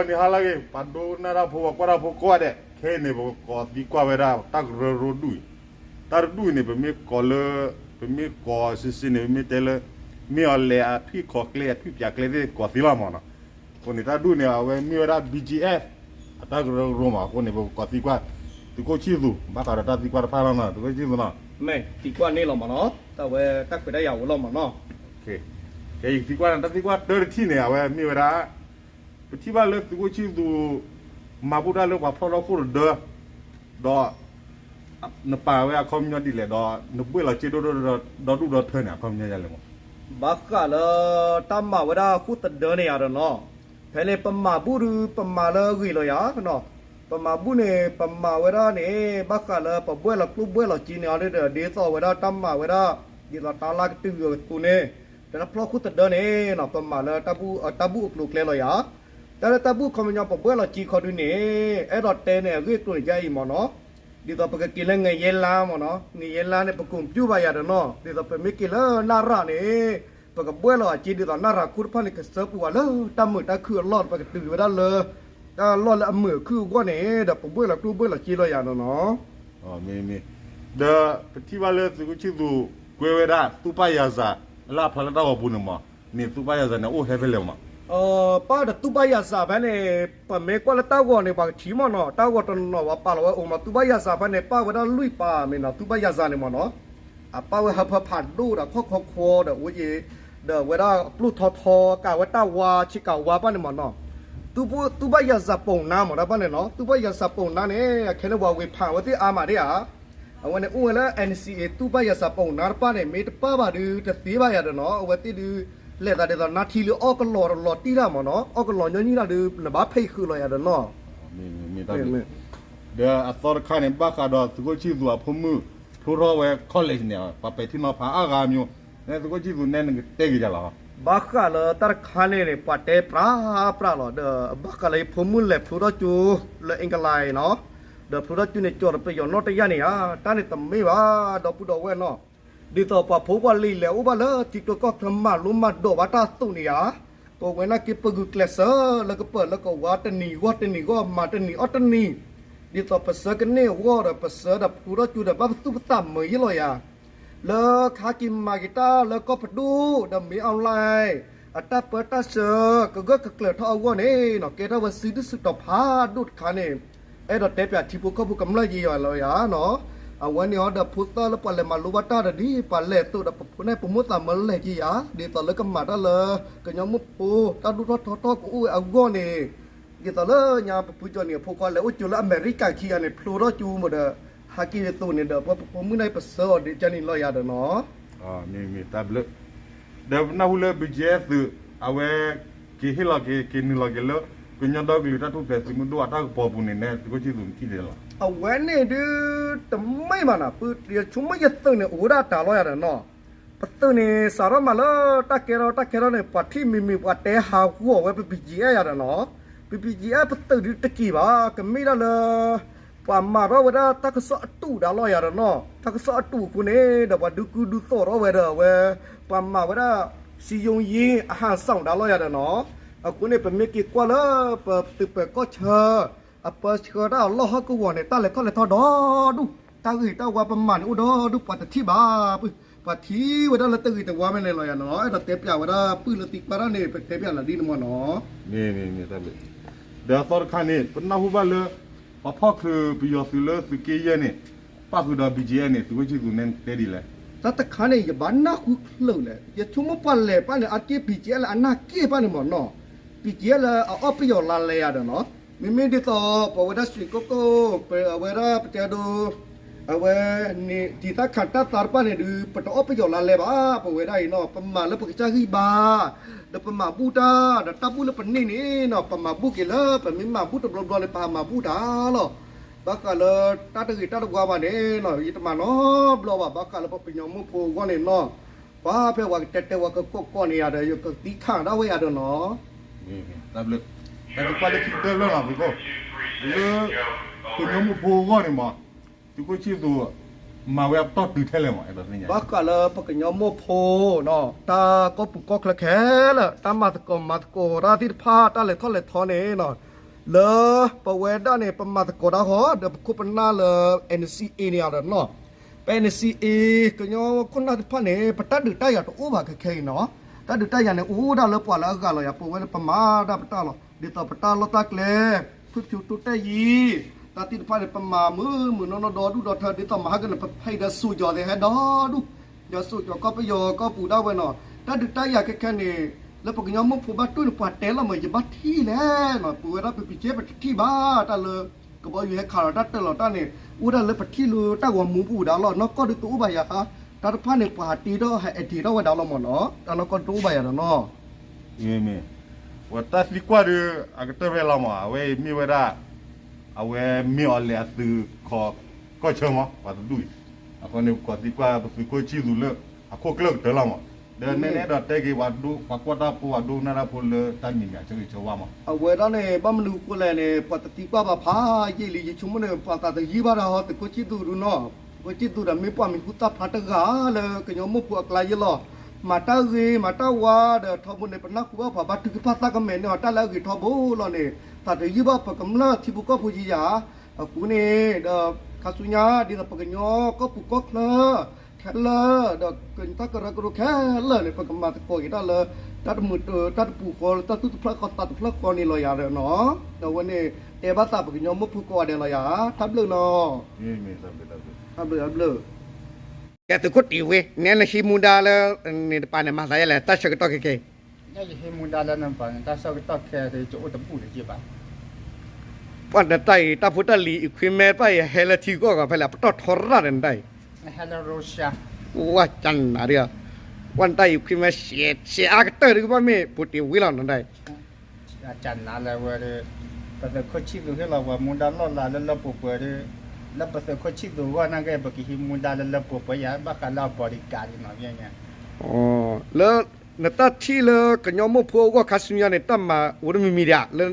မ့ၢ်ဟါလၢအဂ့ၤ ပှၤဒိကနၣ်တၢ်ဖိ ပှၤကွၢ်တၢ်ဖိကိးဂၤဒဲး, ခဲအံၤန့ၣ် ပကကိးသံကွၢ်ဝဲဒၣ်တၢ်ကရၢကရိဒူၣ်အံၤ, တၢ်တဒူၣ်အံၤန့ၣ် ပမ့ၢ်ကိးလၢ ပမ့ၢ်ကိးစ့စ့န့ၣ် ပမ့ၢ်တဲလၢ မ့ၢ်အီၤလဲၤအထွံၣ်ခိးကျဲ အထွံၣ်ပၠးကျဲသ့ၣ် ကိးသံလီၤမးနီၤ. အဃိန့ၣ် တၢ်ဒူၣ်န့ၣ် အဝဲမ့ၢ်ဝဲဒၣ် ဘံၣ်ကၠံၣ်အဲၣ် အတၢ်ကရၢကရိမး. အဃိန့ၣ် ပကကိးသံကွၢ် သုးခိၣ်ဆံၣ်သူး ဘၣ်ဃးဒီးတၢ်သံကွၢ်တဖၣ်လီၤနီၤ သုးခိၣ်ဆံၣ်သူးနီၤ. မ့ၢ်သံကွၢ်န့ၣ်လီၤမးနီၤ တၢ်ဝဲတၢ်ခွဲးတၢ်ယာ်အိၣ်လီၤမးနီၤ. ကဲ ယသံကွၢ်န့ၣ် တၢ်သံကွၢ်တၢတထံၣ်န့ၣ် အဝဲမ့ၢ်ဝဲဒၣ် ပထံၣ်ဘၣ်လၢသုးခိၣ်ဆံၣ်သူး မၤဘူၣ်တၢ်လၢပှၤဖျီၣ်ထီၣ်ခိၣ်တဒၢ ဒီး နပာ်ဝဲအခီပညီဒ်လဲၣ် ဒီးနဘှဲၣ်လီၤစ့ဒိၣ်ဒိၣ်ဒီး ဒီဒူၣ်ဒီထၢန့ၣ် အခီပညီယၤလဲၣ်မး. ဘၣ်ဃးလၢ တၢ်မၤဝဲဒၣ်ခိၣ်တဒၢန့ၣ်ယၤဒီးနီၤ, ဖဲန့ၣ်ပမၤဘူၣ်ဒုး ပမၤလၢအဂ့ၤလီၤယၤနီၤ. ပမၤဘူၣ်န့ၣ် ပမၤဝဲဒၣ်န့ၣ် ဘၣ်ဃးလၢပဘှဲၣ်လီၤကျိၣ်ဘှဲၣ်လီၤစ့န့ၣ်အီၤဒီး ဒ်သိးဝဲဒၣ်တၢ်မၤဝဲဒၣ် ဒ်သိးတၢ်လၢကတုၤအသိးန့ၣ် ဒီးတၢ်ဖျီၣ်ခိၣ်တဒၢန့ၣ်နီၤ ပမၤလၢတၢ်ဘူၣ်အကျိၤအကျဲလီၤယၤ. တၢ်လၢတၢ်ဘူၣ်ခီပညီ ပဘှဲၣ်လီၤစ့ခီဒုးန့ၣ် အဲၣ်ဒိးတဲန့ၣ် အဂ့ၢ်အကျိၤန့ၣ် ယါအံၤမးနီၤ. ဒ်သိးပကက့ၤလၢ ငရဲလမ်း မးနီၤ, ငရဲလမ်းန့ၣ် ပကိးပျူၢ်ဘၣ်ယၤဒီးနီၤ, ဒ်သိးပမ့ၢ်က့ၤလၢနရၣ်န့ၣ် ပကဘှဲၣ်လီၤအစ့ဒ်သိးနရၣ်ခိၣ်တဖၣ်န့ၣ် ကစၢၢ်ပူၤဝဲလၢတၢ်မုာ်တၢ်ခုၣ်အလီၢ် ပကတုၤဝဲဒၣ်လၢ တၢ်လီၢ်လၢအမုာ်အခုၣ်အဂီၢ်န့ၣ် ဒီးပဘှဲၣ်လီၤကျိၣ်ဘှဲၣ်လီၤစ့လီၤယၤဒီးနီၤ. မ့ၢ်မ့ၢ်, ဒီးပထံၣ်ဘၣ်လၢသုးခိၣ်ဆံၣ်သူး ကွဲးဝဲဒၣ် သူၣ်ပၢ်ယၤစၢ် လၢအဖျါလၢတၢ်ဂီၤပူၤန့ၣ်မး, န့ၣ်သူၣ်ပၢ်ယၤစၢ်န့ၣ် အိၣ်ဟဲဖဲလဲၣ်မး. ပၢ်ဒီးသူၣ်ပၢ်ယၤစၢ်ဖဲန့ၣ် ပမ့ၢ်ကွၢ်လၢတၢ်ဂီၤန့ၣ် ပှၤကထံၣ်မးနီၤ, တၢ်ဂီၤတနီၤနီၤ ပှၤပာ်လီၤဝဲအိၣ်မး သူၣ်ပၢ်ယၤစၢ်ဖဲန့ၣ် ပၢ်ဝဲဒၣ်လွံၢ်ပၢ်မ့ၢ်နီၤ, သူၣ်ပၢ်ယၤစၢ်န့ၣ်မးနီၤ အပၢ်ဝဲဟၢဖၢဖးဒိၣ်ဒီးခီၣ်ခီခွီဒီးအိၣ်ယံၤ, ဒီးဝဲဒၣ်အပျိၢ်ထီထီ ကးဝဲတၢ်ဝါ ဆ့ကၤဝါဘၣ်န့ၣ်မးနီၤ, သူၣ်ပၢ်ယၤစၢ်ပိာ်နါမး တၢ်ဘၣ်န့ၣ်နီၤ, သူၣ်ပၢ်ယၤစၢ်ပိာ်နါန့ၣ် ခဲန့ၣ် ပှၤဝ့ၤဖးဝဲသ့ၣ်အါမးဒၣ်ဧါ. အဝဲန့ၣ်အိၣ်ဝဲလၢ NCA သူၣ်ပၢ်ယၤစၢ်ပိာ်နါတဖၣ်န့ၣ် မ့ၢ်တပၢ်ဘၣ်ဒုး တသ့ဘၣ်ယၤဒီးနီၤ, အဝဲသ့ၣ်ဒုး လဲၤသးဒ်သိးနါထံလၢအီၣ်ကလီၤလီၤတံၢ်တၢ်မးနီၤ, အီၣ်ကလီၤညီနုၢ်တၢ်ဒုး နဘၣ်ဖံးဃုာ်လီၤယၤဒီးနီၤ. ဒီးအသီတခါန့ၣ် ဘၣ်ဃးဒီးသုးခိၣ်ဆံၣ်သူးအဖိမုၣ် ဖျိထီၣ်ဝဲ college န့ၣ် ပှၤပဲာ်ထံနီၤဖးအါဂၤမး, သုးခိၣ်ဆံၣ်သူးနဲနကတဲက့ၤယၤလီၤ. ဘၣ်ဃးလၢတၢ်တခါန့ၣ်န့ၣ် ပှၤတဲပြးပြးလီၤ, ဒီးဘၣ်ဃးလၢယဖိမုၣ်လဲၤဖျိထီၣ်ကၠိလၢ England နီၤ, ဒီးဖျိထီၣ်ကၠိန့ၣ် ကၠီၤတပယီၤနီၣ်တယၣ်န့ၣ်ဧါ, တၢ်န့ၣ်တမ့ၢ်ဘၣ် ဒီပုၢ်ဒီဝဲၢ်နီၤ, ဒ်သိးပှၤဖိပှၤလံၤလဲၤအိၣ်ဘၣ်လၢထံကျိကီၢ်ချၢ မၤလိမၤဒိးဘၣ်တၢ်အသိးန့ၣ်ဧါ, ပဝဲနာ်က့ပဂုာ်ကျဲးစၢးလၢကပၢၤလၢကဝါတနံၤဂီၢ်တနံၤဂီၢ် မၤတနံၤအီၣ်တနံၤ, ဒ်သိးပစၢကန့ၢ်အဂီၢ်ဒီး ပစၢဒီးဖျိထီၣ်ကၠိဒီး ဘၣ်ပသူၣ်ပသးမုာ်ယ့ၢ်လီၤယၤ လၢကဟဲက့ၤမၤက့ၤတၢ်လၢကီၢ်ပဒိၣ် ဒီးမ့ၢ် online အတၢ်ပၢတၢ်ဆှၢ ကဂၢၢ်ကကျၢၤထီၣ်အဂီၢ်န့ၣ်နီၤ, ကဲထီၣ်ဝဲစုဒုၣ်စုတီၤဖးဒိၣ်တခါန့ၣ်, အဲၣ်ဒိးတဲပၠးထံဖိကီၢ်ဖိကမျၢၢ်ယံာ်ယံာ်လီၤယၤနီၤ, အဝဲန့ၣ်အီၤဒီးဖိသၣ်လၢပှၤလဲၤမၤလိဘၣ်တၢ်ဒီးဒ်ပှၤလဲၤအသိးဒီး ပဖိန့ၣ်ပမိၢ်သးမၢလဲၤက့ၤယၤ ဒ်သိးလၢကမၤတၢ်လၢ ကညီမိၢ်ဖိ တၢ်ဒိၣ်ထီၣ်ထီထီၣ်ကအိၣ်ဝဲအဂီၢ်န့ၣ် ဒ်သိးလၢညါပဖုကၠီနံၤအဖိခွါလဲၤအိၣ်ကၠိလၢအမဲရကၤခံဂၤန့ၣ် ဖျိထီၣ်ကၠိမးဒီး ဟးက့ၤအသိးန့ၣ်ဒီး ပဖိမုၣ်န့ၣ်ပစၢအီၤဒ်ကၠီနံၤလီၤယၤဒီးနီၤ. မ့ၢ်မ့ၢ်တၢ်ဘျုး, ဒီးပနၢ်ဟူလၢ ဘံၣ်ကၠံၣ်အဲၣ် သုး အဝဲ က့ၤဟ့ၣ်လီၤက့ၤ က့ၤနုာ်လီၤက့ၤလၢ ကညီဒီကလုာ်တၢ်ထူၣ်ဖျဲးသုးမုၢ်ဒိၣ်အတၢ်ကပီၤပူၤန့ၣ် နဲသုးခိၣ်ဆံၣ်သူးနထံၣ်ဒ်လဲၣ်လီၤ. အဝဲန့ၣ်ဒုး တမ့ၢ်ဘၣ်နီၤ, ပဆိကမိၣ်ယသုးန့ၣ် အိၣ်ဝဲဒၣ်တၢ်လီၤယၤဒီးနီၤ, ပသုးန့ၣ် စးထီၣ်မးလၢတၢ်ကဲထီၣ်တၢ်ကဲထီၣ်န့ၣ် ပှၤထံၣ်မံၤမံၤ ပှၤတဲဟးဂီၤဝဲပ ဘံၣ်ကၠံၣ်အဲၣ် ယၤဒီးနီၤ, ပ ဘံၣ်ကၠံၣ်အဲၣ် ပသုးဒုးတက့ၤဘၣ် ကမ့ၢ်ဒၣ်လၢ ပှၤမၤထီၣ်ဝဲဒၣ်တၢ်ကစီၣ်အတုးဒၣ်လီၤယၤဒီးနီၤ, တၢ်ကစီၣ်အတုးအဃိန့ၣ်ဒီး ပှၤဒုးကူဒုးသိးထီၣ်ဝဲဒီးအဝဲ ပှၤမၤဝဲဒၣ် စည်းရုံးရေး အဟန်ဆောင် ဒၣ်လီၤယၤဒီးနီၤ, အဃိန့ၣ် ပမ့ၢ်က့ၤကွၢ်လၢ ပသုးပၢၤကီၢ်ဆၢ အပၢဆှၢတၢ်အလီၢ်ဟီၣ်ကဝီၤန့ၣ် တၢ်လဲၤထီၣ်လဲၤထီဒီဒူၣ်, တၢ်ဂ့ၤတၢ်ဝါပမၤန့ၣ်အိၣ်ဒီဒူၣ် ပှၤတထံၣ်ဘၣ်, ပှၤထံၣ်ဝဲဒၣ်လၢတဂ့ၤတဝါမ့ၢ်န့ၣ်လီၤယၤနီၤ, အဲၣ်ဒိးတဲပၠးဝဲဒၣ်ပုၢ်လၢသံကွၢ်တၢ်န့ၣ် ပတဲပၠးနၤဒ်န့ၣ်မ့ၢ်နီၤ. မ့ၢ်မ့ၢ်မ့ၢ်တၢ်ဘျုး, ဒီးအသီတခါန့ၣ် ပနၢ်ဟူဘၣ်လၢ ပှၤဖီၣ်ချုးပယီၤသုးလၢသုးက့ယဲၢ်န့ၣ် ပၣ်ဃုာ်ဒီး ဘံၣ်ကၠံၣ်အဲၣ် န့ၣ် သုးခိၣ်ဆံၣ်သူးနဲတဲဒ်လဲၣ်. တၢ်တခါန့ၣ် ယဘၣ်နၢ်ဟူချုးလဲၣ်, ယဆိကမိၣ်ပှၤလဲၤပၣ်န့ၣ် အါတက့ၢ် ဘံၣ်ကၠံၣ်အဲၣ် လၢအနၢ်က့ၢ်ပၣ်န့ၣ်မ့ၢ်နီၤ, ဘံၣ်ကၠံၣ်အဲၣ် လၢအအီၣ်ပယီၤလါလဲယၤဒီးနီၤ, မ့မ့ၢ်ဒ်သိး ပဝဲဒၣ်စံးကိၣ်ကိၣ် ပဝဲဒၣ်ပတဲဒိ အဝဲန့ၣ် တံၤသၣ်ခးတၢ်သါတဖၣ်န့ၣ်ဒုး ပတအီၣ်ပယီၤလါလဲဘၣ်, ပဝဲဒၣ်အံၤနီၤ ပမၤလၢပကစၢ်ဂံၢ်ဘါ, ဒီးပမၤဘူၣ်တၢ် ဒီးတၢ်ဘူၣ်လၢပန့ၢ်န့ၣ်နီၤ ပမၤဘူၣ်က့ၤလၢ ပမ့ၢ်မၤဘူၣ်တဘျီဘျီန့ၣ် ပဟးမၤဘူၣ်တၢ်လီၤ. ဘၣ်ဃးလၢတၢ်တဂ့ၤတၢ်တဝါဘၣ်န့ၣ်နီၤ ယတမၤနီတဘျီဘၣ်, ဘၣ်ဃးလၢပှၤကညီမိၢ်ဖိအဂီၢ်န့ၣ်နီၤ, ပှၤဖဲပှၤကတဲတဲဝဲကကိးကိးန့ၢ်ယၤဒီး ယကသံခးဒၣ်ဝဲယၤဒီးနီၤ. တၢ်ဘျုး, တၢ်ကကွၢ်လၢခံကတၢၢ်လၢနီၤ သုးခိၣ်, လၢ ကညီမိၢ်ဖိအဂီၢ်န့ၣ်မး သုးခိၣ်ဆံၣ်သူး မၤဝဲအပတီၢ်တုၤထဲလဲၣ်မး အဲၣ်ဒိးသ့ၣ်ညါ. ဘၣ်ဃးလၢပကညီမိၢ်ဖိနီၤ တၢ်ကီၢ်ပူၤကီၢ်ချၢခဲလၢာ် တၢ်မၤသကိးမၤသကိးတၢ်သ့ၣ်တဖၣ် တၢ်လဲၤထီၣ်လဲၤထီန့ၣ်နီၤ လၢပဝဲဒၣ်န့ၣ် ပမၤသကိးတၢ်ဃီ ဒီးပခိၣ်ပနၢ်လၢ N C A န့ၣ်ဒီးနီၤ, ပ N C A ကညီခိၣ်နၢ်တဖၣ်န့ၣ် ပတၢ်ဒုးတၢ်ယၤတအိၣ်ဘၣ်ခဲခဲအံၤနီၤ. တၢ်ဒုးတၢ်ယၤန့ၣ် အိၣ်ဒၣ်လၢပှၤလၢအဂၤလီၤယၤ, ပဝဲလၢပမၤဒၣ်ပတၢ်လီၤ. ဒ်သိးပတၢ်လီၢ်တၢ်ကျဲ ဖုၣ်ဖျိးတိတဲာ်ယံၤ တၢ်သ့ၣ်တဖၣ်န့ၣ် ပမၤမုာ်မုာ်နီၢ်နီၢ်ဒီဒူၣ်ဒီထၢ ဒ်သိးမဟါကန့ၣ် ပဖဲဒီးစိာ်ကီၤသ့ဟဲဒီဒူၣ်, ယစိာ်ကီၤကီၢ်ပယီၤကီၢ်ပူၤဒၣ်ဝဲနီၤ. တၢ်ဒုးတၢ်ယၤခဲခဲန့ၣ် လၢပကညီမိၢ်ဖိဘၣ်တူၢ်န့ၣ် ပှၤတဲလီၤမး ယဘၣ်ထံၣ်လဲၣ်နီၤ. ပဝဲဒၣ်ပပံၤကဲ ပတထံၣ်ဘၣ်တၢ်လၢ ကဘီယူၤဟဲခးဒီးတၢ်တၢၢ်လီၤတၢ်န့ၣ် အိၣ်ဒၣ်လၢပထံၣ်လၢတၢ်ဂီၤမူပူၤဒၣ်လီၤ. နီၢ်ကီၢ်ဒုးတအိၣ်ဘၣ်ယၤ, တၢ်တဖၣ်န့ၣ် ပှၤဟးတ့ထီၣ်ဟဲအဲၣ်တ့ထီၣ်ဝဲဒၣ်လီၤမးနီၤ. တၢ်နီၢ်ကီၢ်ဒုးတအိၣ်ဘၣ်ယၤဒီးနီၤ. မ့ၢ်မ့ၢ်, ဝဲတၢ်သံကွၢ်ဒီး အကတၢၢ်ဖဲလီၤမး, အဝဲအံၤမ့ၢ်ဝဲဒၣ် အဝဲမ့ၢ်အီၤလဲၤအသုးခီ ကီၢ်ဆၢမး ပှၤတဒူၣ်အံၤ, အဃိန့ၣ် ပကီၢ်သံကွၢ်ပသုးခိၣ်ဆံၣ်သူးလၢ အခိၣ်ကျၢၢ်ကတၢၢ်လီၤမး, ဒီးနဲနဲဒီးတဲက့ၤပှၤဒိ ပှၤကွၢ်တၢ်ဖိ ပှၤဒိကနၣ်တၢ်ဖိလၢတၢ်မဲာ်ညါ ဆၢဂ့ၤဆၢဝါမး. အဝဲဒၣ်န့ၣ် ဘၣ်မနုၤအဃိလဲၣ်န့ၣ် ပှၤတသံကွၢ်ဘၣ်ဖးယံာ်လံ ယဆိကမိၣ်န့ၣ် ပှၤသးတယုၢ်ဘၣ်ဒီး သုးခိၣ်ဆံၣ်သူးဒုနီၤ. သုးခိၣ်ဆံၣ်သူးဒီး မ့ၢ်ပှၤမံၤဟူသၣ်ဖျါတဂၤလၢကညီမိၢ်ဖိအကျါယဲလီၤ. မၤတၢ်ဂ့ၤ မၤတၢ်ဝါဒီးထီဘိန့ၣ် ပနၢ်ဟူဘၣ်ပှၤဘၣ်ထုကဖၣ်သးကမဲာ်န့ၢ်အီၤ တၢ်လၢအဂ့ၤထီဘိလီၤန့ၣ် သးတယုၢ်ဘၣ်ပကမျၢၢ်ထံဖိကီၢ်ဖိယံၤယၤ. အဃိန့ၣ်ဒီး ခါဆူညါ ဒ်သိးပကညီကီၢ်ပူၤကီၢ်ချၢ ခဲလၢာ် ဒီးကညီတၢ်ကရၢကရိခဲလၢာ်န့ၣ် ပကမၤသကိးက့ၤတၢ်လၢ တၢ်တမုာ်တၢ်တပူၤဃီ လၢတၢ်သူၣ်တဖျၢၣ်ဃီသးတဖျၢၣ်ဃီန့ၣ်လီၤယၤဒီးနီၤ. ဒီးအဝဲန့ၣ် တဲဘၣ်သးပကညီမိၢ်ဖိကိးဂၤဒဲးလီၤယၤ. တၢ်ဘျုးနီၤ. တၢ်ဘျုး တၢ်ဘျုး. ကဲသုးခိၣ်တ့ၢ်ဝ့ နဲနဟံးမူဒါလၢ န့ၣ်တပၤန့ၣ် မၤသးယဲလဲၣ် တၢ်ဆၢကတီၢ်ခဲခဲအံၤ. ယဟံးမူဒါလၢနပၤန့ၣ် တၢ်ဆၢကတီၢ်ခဲအံၤ ယအိၣ်တဘူၣ်တယံာ်ဘၣ်. ပှၤနတၢ်အံၤ တၢ်ဖိတၢ်လံၤ equipment တဖၣ်အံၤ ဟဲလၢထံဂီၢ်ဂီၤဖဲလဲၣ် ပတီၢ်ထီရၣ်ဒီးနတၢ်အံၤ ဟဲလၢ Russia ဝဲကနၤဒီး ပှၤနတၢ်အံၤ equipment ရှဲအါကတၢၢ်ဒီး ကဘၣ်မ့ၢ်ဖိတ့ၢ်ဝ့လီၤနတၢ်အံၤ ကနၤလၢဝဲဒီး ပသုးခိၣ်ဆံၣ်သူးဟ့ၣ်လီၤပှၤမူဒါလီၢ်လၤလၢလၢပှဲၤပှဲၤဒီး လၢပသုးခိၣ်ဆံၣ်သူးအဂီၢ်နာ်က့ ပကဟံးမူဒါလၢလၢပှဲၤပှဲၤယၤ ဘၣ်ဃးလၢအ bodyguard နီၤ ယဲညါ လၢ နတၢ်ထံၣ်လၢကညီမိၢ်ဖိအဂီၢ်ခါဆူညါန့ၣ် တၢ်မၤအိၣ်တမံၤမံၤဒံးဧါ လၢ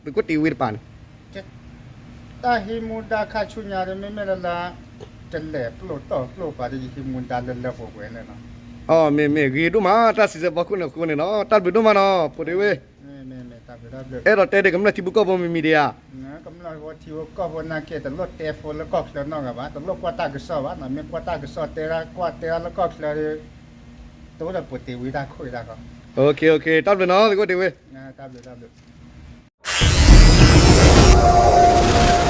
သုးခိၣ်တ့ၢ်ဝ့တပၤန့ၣ် တၢ်ဟံးမူဒါခါဆူညါဒီး မ့မ့ၢ်လၢလၢ တလဲၤပျိၢ်တီၢ်ပျိၢ်ပှၤဒီး ယဟံးမူဒါလၢလၢပှဲၤပှဲၤန့ၣ်လီၤ. အီ မ့ၢ်မ့ၢ် ဂ့ၤဒိၣ်မး တၢ်စံးဆၢဖီခိၣ်န့ၣ်အဃိန့ၣ်နီၤ တၢ်ဘျုးဒိၣ်မးနီၤ ဖိတ့ၢ်ဝ့ အဲၣ်ဒိးတဲဒံးကမျၢၢ်ထံဖိကီၢ်ဖိမံၤမံၤဒံးဧါ. ကမျၢၢ်ဖိထံဖိကီၢ်ဖိနာ်က့ တလိၣ်တဲဖိလၢကီၢ်ချၢနီတဂၤဘၣ် တလိၣ်ကွၢ်တၢ်ကစီၣ်ဘၣ်နီၤ မ့ၢ်ကွၢ်တၢ်ကစီၣ်တဲဒၣ်ကွၢ်တဲဒၣ်လၢကီၢ်ချၢဒီး တအိၣ်ဒီးပတ့ၢ်ဝ့တၢ်ခိၣ်တၢ်ဃီ တၢ်ဘျုးနီၤ သုးခိၣ်တ့ၢ်ဝ့ တၢ်ဘျုး တၢ်ဘျုး